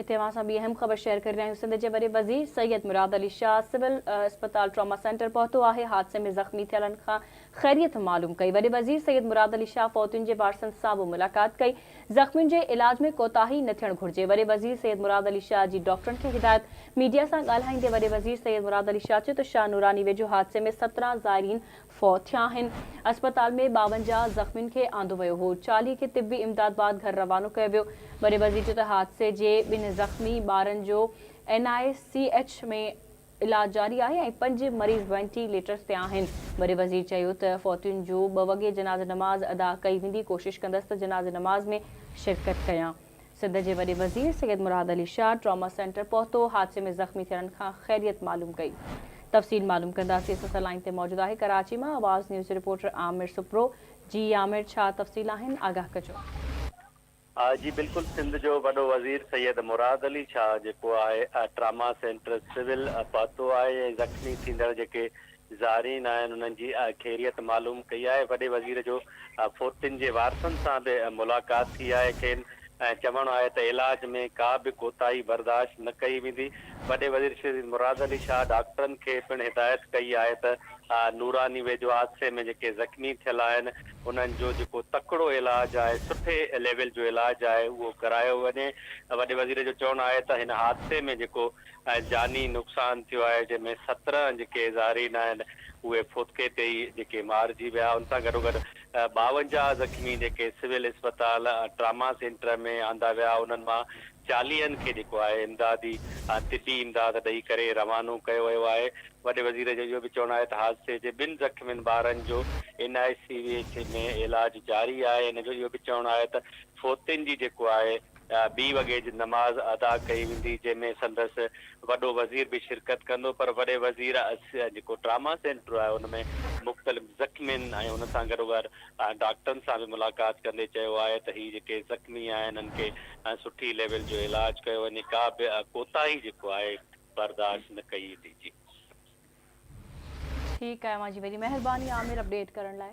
هتي اوهان سان ٻي اهم خبر شيئر ڪري رهيا آهيون سنڌ جي وڏي وزير سيد مراد علي شاهه سول اسپتال ٽراما سينٽر پهتو آهي حادثي ۾ زخمي ٿيلن کان خيريت معلوم ڪئي وڏي وزير سيد مراد علي شاهه فوتين جي وارثن سان به ملاقات ڪئي زخمين جي علاج ۾ ڪوتاهي نه ٿيڻ گهرجي وڏي وزير سيد مراد علي شاهه جي ڊاڪٽرن کي هدايت ميڊيا سان ڳالهائيندي وڏي وزير سيد مراد علي شاهه چيو ته شاهه نوراني ويجهو حادثي ۾ 17 زائرين فوت ٿيا آهن، اسپتال ۾ 52 زخمين کي آندو ويو هو، 40 کي طبي امداد بعد گهر روانو ڪيو ويو، وڏي وزير چيو ته حادثي جي ٻن زخمي ٻارن جو اين آء سي ايڇ ۾ علاج جاري آهي ۽ پنج مريض وينٽي ليٽرز تي آهن، وڏي وزير چيو ته فوتين جو ٻه وڳي جنازي نماز ادا ڪئي ويندي، ڪوشش ڪندس ته جنازي نماز ۾ شرڪت ڪيان. سنڌ جي وڏي وزير سيد مراد علي شاهه ٽراما سينٽر پهتو، حادثي ۾ زخمي ٿيلن کان خيريت معلوم ڪئي. تفصيل معلوم ڪنداسين اسان سان لائين تي موجود آهي ڪراچي مان آواز نيوز جو رپورٽر عامر سپرو جي عامر ڇا تفصيل آهن آگاهه ڪجو. جي بلڪل سنڌ جو وڏو وزير سيد مراد علي شاهه جيڪو آهي ٽراما سينٽر سول پهتو آهي ۽ زخمي ٿيندڙ جيڪي زائرين آهن انهن جي خيريت معلوم ڪئي آهي، وڏي وزير جو فوتين جي وارثن سان به ملاقات ٿي آهي، کين چوڻ آهي ته علاج ۾ ڪا به ڪوتاهي برداشت نه ڪئي ويندي، وڏي وزير شهزيد مراد علي شاهه ڊاڪٽرن کي پڻ هدايت ڪئي آهي ته نوراني ويجهو حادثي ۾ جيڪي زخمي ٿيل آهن انهن جو جيڪو تڪڙو علاج آهي سٺي ليول جو علاج آهي اهو ڪرايو وڃي، وڏي وزير جو چوڻ آهي ته هن حادثي ۾ جيڪو ۽ جاني نقصان ٿيو آهي جنهن ۾ 17 جيڪي زائرين آهن اهي ڦوتڪي تي ئي جيڪي مارجي ويا ان سان گڏوگڏ 52 زخمي جيڪي سول اسپتال ٽراما سينٽر ۾ آندا ويا انهن مان چاليهن کي جيڪو آهي امدادي طبي امداد ڏئي ڪري روانو ڪيو ويو آهي وڏي وزير جو اهو به چوڻ آهي ته حادثي جي ٻن زخمين ٻارن جو اين آء سي ايڇ ۾ علاج جاري آهي هن جو اهو به چوڻ آهي ته فوتين جي جيڪو آهي ٻي وڳي جي نماز ادا ڪئي ويندي جنهن ۾ سندس وڏو وزير به شرڪت ڪندو پر وڏي وزير جيڪو ٽراما سينٽر آهي ان ۾ مختلف زخمين ۽ ان سان گڏوگڏ ڊاڪٽرن سان به ملاقات ڪندي چيو آهي ته هي جيڪي زخمي آهن انهن کي سٺي ليول جو علاج ڪيو وڃي ڪا به ڪوتاهي جيڪو آهي برداشت نه ڪئي ويندي جي. ٺيڪ آهي اوهان جي وڏي مهرباني عامر اپڊيٽ ڪرڻ لاء.